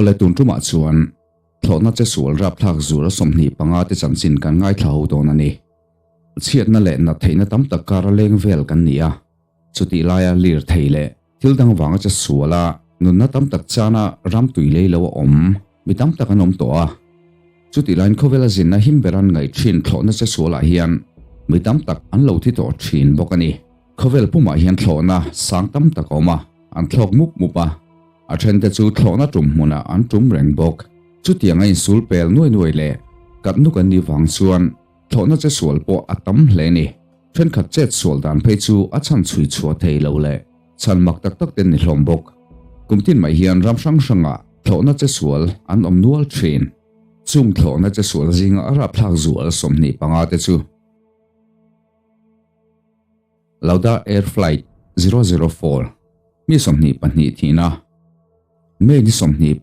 Awle tun tumah chuan thlawhna che sual rapthlak zura 25 te chanchin kan ngaithla ho dawn a ni. Chhiatna leh nat theihna tam tak kara leng vel kan ni a, chutih laia lir thei leh thil dang vanga che suala nunna tam tak chana ram tui lei lo a awm mi tam tak an awm tawh a. Chutih laiin khawvela zinna him beran ngaih thin thlawhna che sualah hian mi tam tak an lo thi tawh thin bawk a ni. Khawvel pumah hian thlawhna sang tam tak a awm a, an thlawk mup mup a, a thente chu thlawhna tum hmunah an tum reng bawk. Chutiang a insul pel nuai nuai leh kat nuk an nih vang chuan thlawhna che sual pawh a tam hle ni. Thenkhat chet sual dan phei chu a chhan chhui chhuah thei lo leh chhan mak tak tak ten ni hlawm bawk. Kum tin mai hian ram hrang hrangah thlawhna che sual an awm nual thin. Chung thlawhna che sual zinga a rapthlak zual 25 te chu. Lauda Air Flight 004 mi 22 thihna May ni 26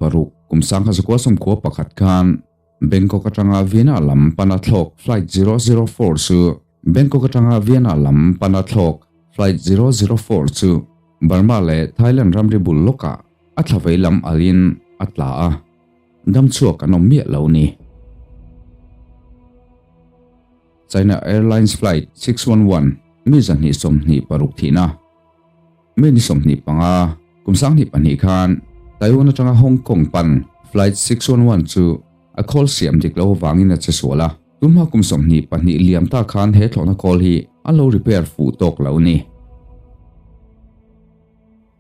kum 1991 khan Bangkok atanga Vienna lam pana thlawk Flight 004 chu Bangkok atanga Vienna lam pana thlawk Flight 004 chu Burma leh Thailand ramri bul lawkah a thlavei lam alin a tla a, dam chhuak an awm miah lo ni. China Airlines Flight 611 mi 126 thihna May ni 25 kum 2002 khan Taiwan atanga Hong Kong pan Flight 611 chu a khawl siam dik lo avangin a che sual a, tunhma kum 22 liam ta khan he thlawhna khawl hi an lo repair fuh tawk lo ni.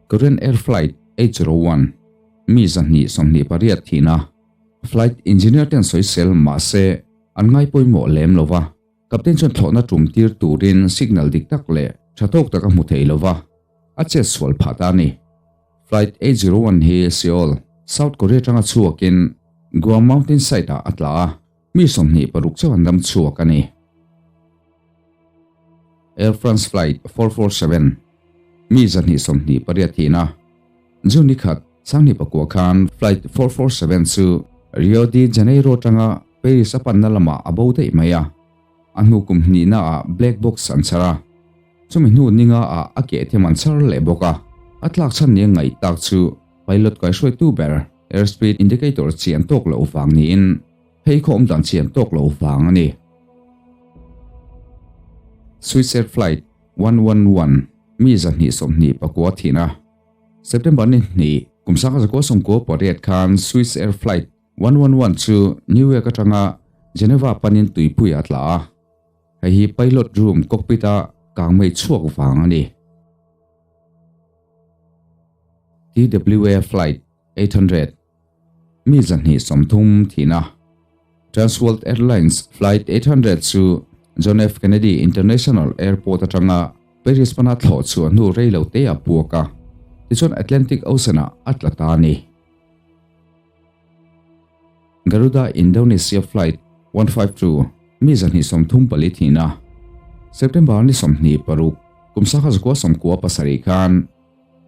Korean Air Flight 801 mi 128 thihna Flight engineer ten sawisel mahse an ngai pawimawh lem lo va, captain chuan thlawhna tum tir turin signal dik tak leh tha tawk tak a hmu thei lo va, a chet sual phah ta a ni. Flight 801 hi Seoul, South Korea atanga chhuakin Guam Mountain site ah a tla a, mi 26 chauh an dam chhuak a ni. Air France Flight 447 mi 128 thihna June ni khat 2009 khan Flight 447 chu Rio de Janeiro atanga Paris a panna lamah a bo daih mai a, a hnu kum hnihna ah black box an chhar a, chumi hnu ninga ah a keh them an chhar leh bawk a, a tlak chhan ni a ngaih tak chu pilot kaihruaitu ber airspeed indicator chian tawk loh vang niin phei khawm dan chian tawk loh vang a ni. Swissair Flight 111 mi 129 thihna September ni hnih kum 1998 khan Swiss Air Flight 111 chu New York atanga Geneva panin tuipui a tla a, hei hi pilot room cockpit a kangmei chhuak vang a ni. TWA Flight 800 mi 130 thihna Transworld Airlines Flight 800 chu John F. Kennedy International Airport atanga Paris pana thlawh chhuah hnu rei lo te a puak a, tichuan Atlantic Ocean ah a tla ta a ni. Garuda Indonesia Flight 152 mi 134 thihna September ni 26 kum 1997 khan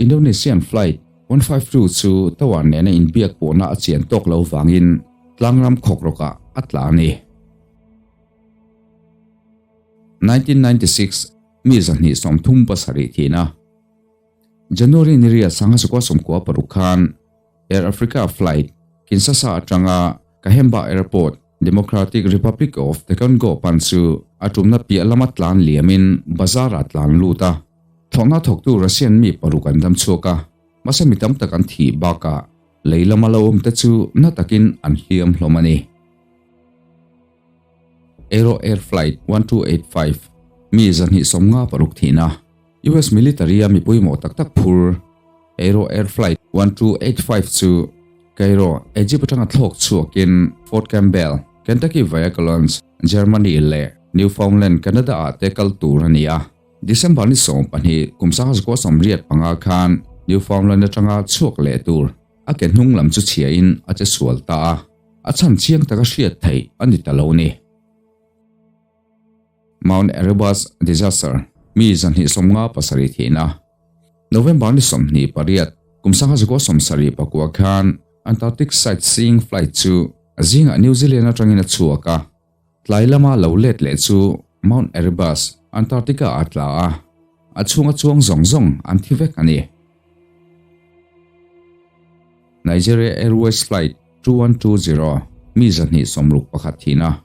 Indonesian Flight 152 chu tower nena inbiak pawhna a chian tawk lo vangin tlangram khawk rawkah a tla a ni. 1996 mi 137 thihna January ni riat 1996 khan Air Africa Flight Kinshasa atanga Kahemba Airport, Democratic Republic of the Congo pan chu a tumna piah lama tlan liamin bazar ah tlan lut a, thlawhna thawktu Russian mi paruk an dam chhuak a, mahse mi tam tak an thih bakah lei lama lo awm te chu na takin an hliam hlawm a ni. Aero Air Flight 1285 mi 156 thihna US military a mi pawimawh tak tak phur Aero Air Flight 1285 chu Cairo, Egypt atanga thlawk chhuakin Fort Campbell, Kentucky via Cologne, Germany leh Newfoundland, Canada ah te kal tur a ni a. December ni 12 kum 1985 khan Newfoundland atanga chhuak leh tur a ke hnung lam chu chhiain a che sual ta a, a chhan chiang taka hriat theih a ni ta lo ni. Mount Erebus disaster mi 157 thihna November ni 28 kum 1979 khan Antarctic sightseeing flight chu zingah New Zealand atangin a chhuak a, tlai lama lo let leh chu Mount Erebus, Antarctica a tla a, a chhunga chuang zawng zawng an thi vek a ni. Nigeria Airways Flight 2120 mi 261 thihna.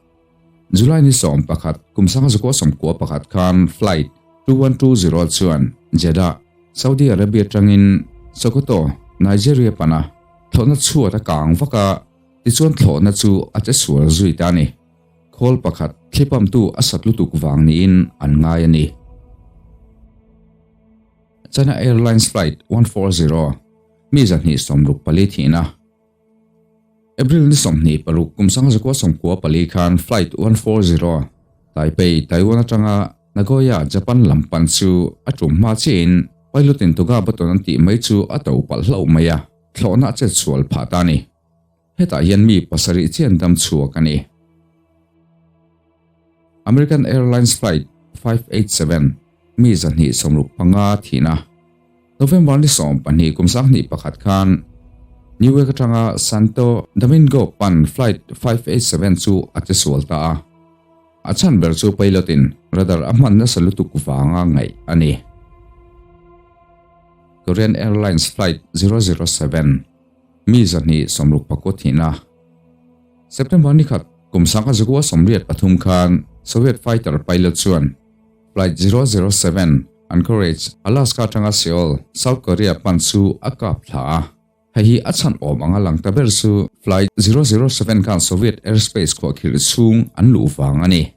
July ni 11 kum 1991 khan Flight 2120 chuan Jeddah, Saudi Arabia atangin Sokoto, Nigeria pana thlawhna chhuat a kang vak a, tichuan thlawhna chu a che sual zui ta a ni. Khawl pakhat thlipamtu a sat lutuk vang niin an ngai a ni. China Airlines Flight 140 mi 264 thihna. April ni 26 kum 1994 khan Flight 140 Taipei, Taiwan atanga Nagoya, Japan lam pan chu a tum hma chiahin pilot in Toga button an tih mai chu a to palh hlauh mai a, thlawhna a chetsual phah ta a ni. Hetah hian mi pasarih chian dam chhuak a ni. American Airlines Flight 587 mi 265 thihna. November ni 12 kum 2001 khan New York atanga Santo Domingo pan Flight 587 chu a che sual ta a. A chhan ber chu pilot in radar a hman nasa lutuk vanga ngaih a ni. Korean Airlines Flight 007 mi 269 thihna. September ni khat kum 1983 khan Soviet fighter pilot chuan Flight 007 Anchorage, Alaska atanga Seoul, South Korea pan chu a kap thla a. Hei hi a chhan awm anga lang ta ber chu Flight 007 khan Soviet airspace khuahkhirh chhung an luh vang a ni.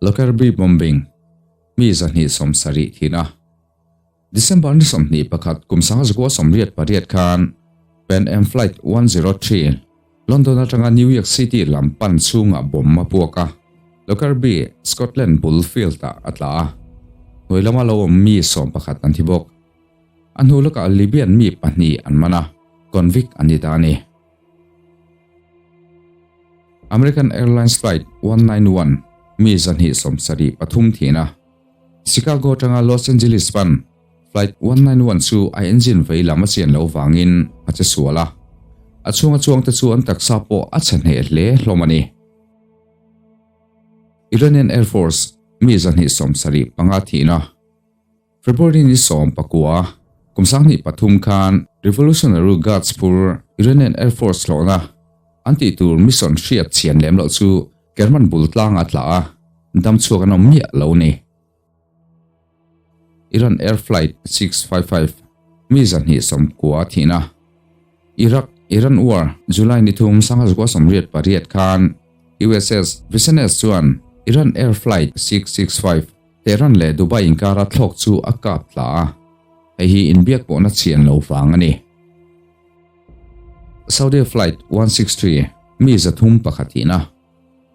Lockerbie bombing, mi 270 thihna. December ni 21 kum 1988 khan Pan Am Flight 103 London atanga New York City lam pan chhungah bomb a puak a, Lockerbie, Scotland bul field-ah a tla a. Hnuai lama lo awm mi 11 an thi bawk. A hnu lawkah Libyan mi pahnih an man a, convict an ni ta a ni. American Airlines Flight 191 mi 273 thihna. Chicago atanga Los Angeles pan Flight 191 chu a engine vei lam a chian loh vangin a che sual a. A chhunga chuangte chu an taksa pawh a chhe hneh hle hlawm a ni. Iranian Air Force mi 275 thihna February ni 19 kum 2003 khan Revolutionary Guards phur Iranian Air Force hlawhna an tih tur mission hriat chian lem loh chu Kerman bul tlang a tla a, dam chhuak an awm miah lo ni. Iran Air Flight 655 mi 290 thihna. Iraq, Iran War, July ni thum 1988 khan USS Vincennes chuan Iran Air Flight 665 Tehran leh Dubai inkara thlawk chu a kap tla a, hei hi inbiak pawhna chian lo vang a ni. Saudi Flight 163 mi 301 thihna.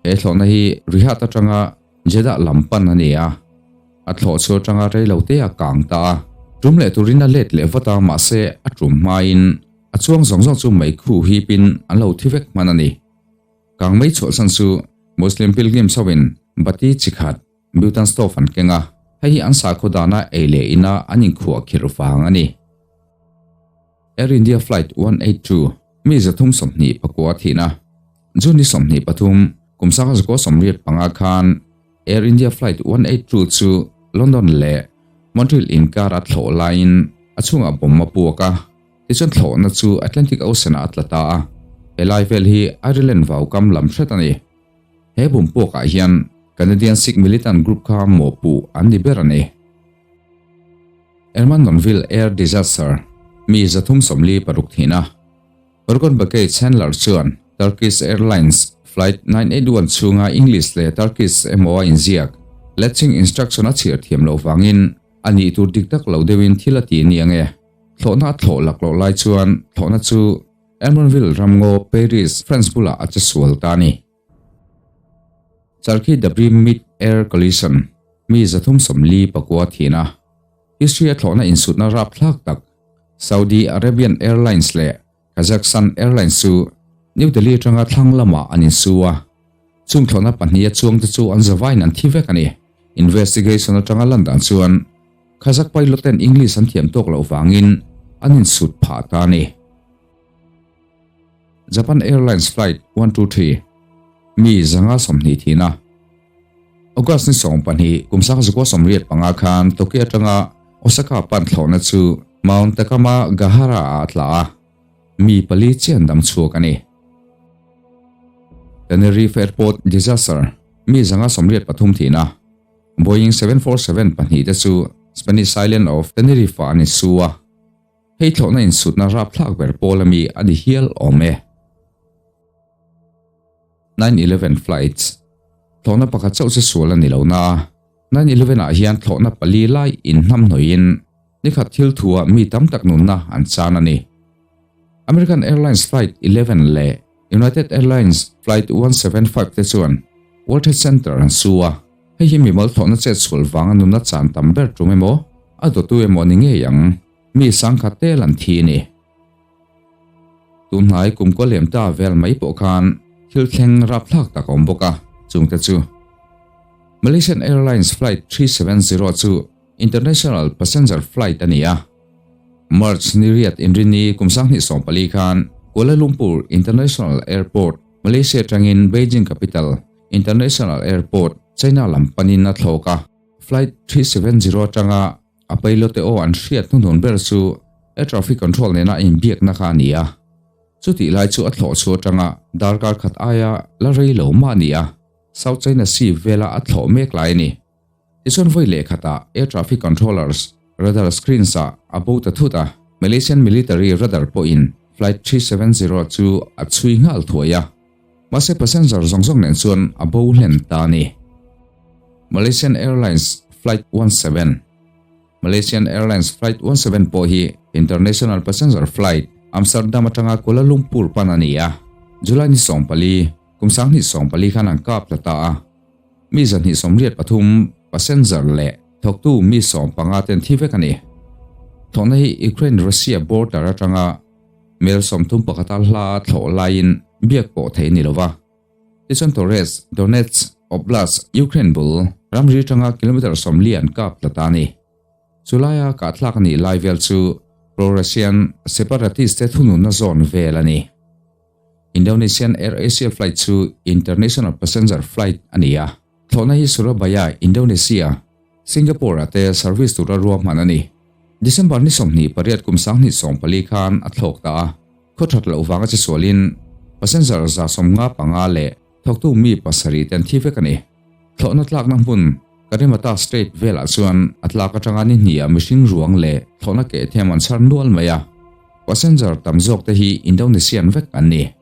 He thlawhna hi Riyadh atanga Jeddah lam pan a ni a, a thlawh chu atanga reilote a kang ta a. Tum leh turin a let leh vat a, mahse a tum hmain a chuang zawng zawng chu meikhu hipin an lo thi vek hman a ni. Kang mei chhuahsan chu Muslim pilgrims hoin bati chi khat butane stove an keng a, hei hi an sakhaw dana ei leh ina an inkhuah khirh vang a ni. Air India Flight 182 mi 329 thihna. June ni 23 kum 1985 khan Air India Flight 182 chu London leh Montreal inkar a thlawh laiin a chhungah bomb a puak a, tichuan thlawhna chu Atlantic Ocean-ah a tla ta a. He lai vel hi Ireland vaukam lam hret a ni. He bomb puakah hian Canadian Sikh militant group kha mawhpuh an ni ber a ni. Ermenonville Air Disaster, mi 346 thihna. Orgon Baggage Handler chuan Turkish Airlines Flight 981 chhunga English leh Turkish emaw a inziak latching instruction a chhiar thiam loh vangin a nih tur dik tak lo deuhin thil a ti ni ange. Thlawhna a thlawh laklawh lai chuan thlawhna chu Ermenonville ramngaw Paris, France bulah a che sual ta a ni. Charkhi Dabri Mid Air Collision mi 349 thihna. History a thlawhna insutna rapthlak tak Saudi Arabian Airlines leh Kazakhstan Airlines chu New Delhi atanga thlang lamah an insu a. Chung thlawhna pahnih a chuangte chu an zavain an thi vek a ni. Investigation atanga lan dan chuan Kazakh pilot ten English an thiam tawk loh vangin an insut phah ta a ni. Japan Airlines Flight 123 mi 120 thihna. August ni 12 kum 1985 khan Tokyo atanga Osaka pan thlawhna chu. Mount Takamagahara-ah a tla a, mi pali chiah an dam chhuak a ni. Tenerife Airport disaster, mi 183 thihna, Boeing 747 pahnihte chu Spanish island of Tenerife-ah an insu a, hei thlawhna insutna rapthlak ber pawl ami a ni hial awm e. 9/11 flights, Thlawhna pakhat chauh chu sual a ni lo na, 9/11 ah hian thlawhna pali lai inhnamhnawihin nikhat thil thuah mi tam tak nunna an chan a ni. American Airlines Flight 11 leh United Airlines Flight 175 te chuan World Trade Center an su a, hei hi mimal thlawhna chet sual vanga nunna chan tam ber tum emaw, a dawtu emaw ni ngei ang, mi sangkhat tel an thi a ni. Tunhnai kumkaw lem ta vel mai pawh khan thil thleng rapthlak tak a awm bawk a, chungte chu Malaysian Airlines Flight 370 chu international passenger flight a ni a. March ni riat inrini kum 2014 khan Kuala Lumpur International Airport, Malaysia atangin Beijing Capital International Airport, China lam panin a thlawk a. Flight 370 atanga A pilot te aw an hriat hnuhnun ber chu air traffic control nena a inbiakna kha a ni a. Chutih lai chu a thlawh chhuah atanga darkar khat aia la rei lo mah a ni a, South China Sea vela a thlawh mek lai a ni. Tichuan vawi leh khatah air traffic controllers radar screens ah a bo ta thut a, Malaysian military radar pawhin flight 370 chu a chhui nghal thuai a. Mahse passenger zawng zawng nen chuan a bo hlen ta a ni. Malaysian Airlines Flight 17 Malaysian Airlines Flight 17 pawh hi international passenger flight Amsterdam atanga Kuala Lumpur pan a ni a, July ni 14, kum 2014 khan an kap tla ta a. Mi 283 passenger leh thawktu mi 15 ten thi vek a ni. Thawhna hi Ukraine-Russia border atanga Mel 31 a hla a thlawh laiin biak pawh theih a ni lo va. Tichuan Torez, Donetsk Oblast, Ukraine bul ramri atanga kilometre 40 an kap tla ta a ni. Chulaia kahthlak a nih lai vel chu pro-Russian separatist te thununna zawn vel a ni. Indonesian Air Asia flight chu international passenger flight a ni a. Thlawhna hi Surabaya, Indonesia, Singapore-ah te service tura ruahman a ni. December ni 28 kum 2014 khan a thlawk ta a, khaw that loh vanga che sualin passenger 155 leh thawktu mi pasarih te an thi vek a ni. Thlawhna tlakna hmun Karimata State velah chuan a tlak atanga ni hniha mihring ruang leh thlawhna keh them an chhar nual mai a, passenger tam zawk te hi Indonesian vek an ni.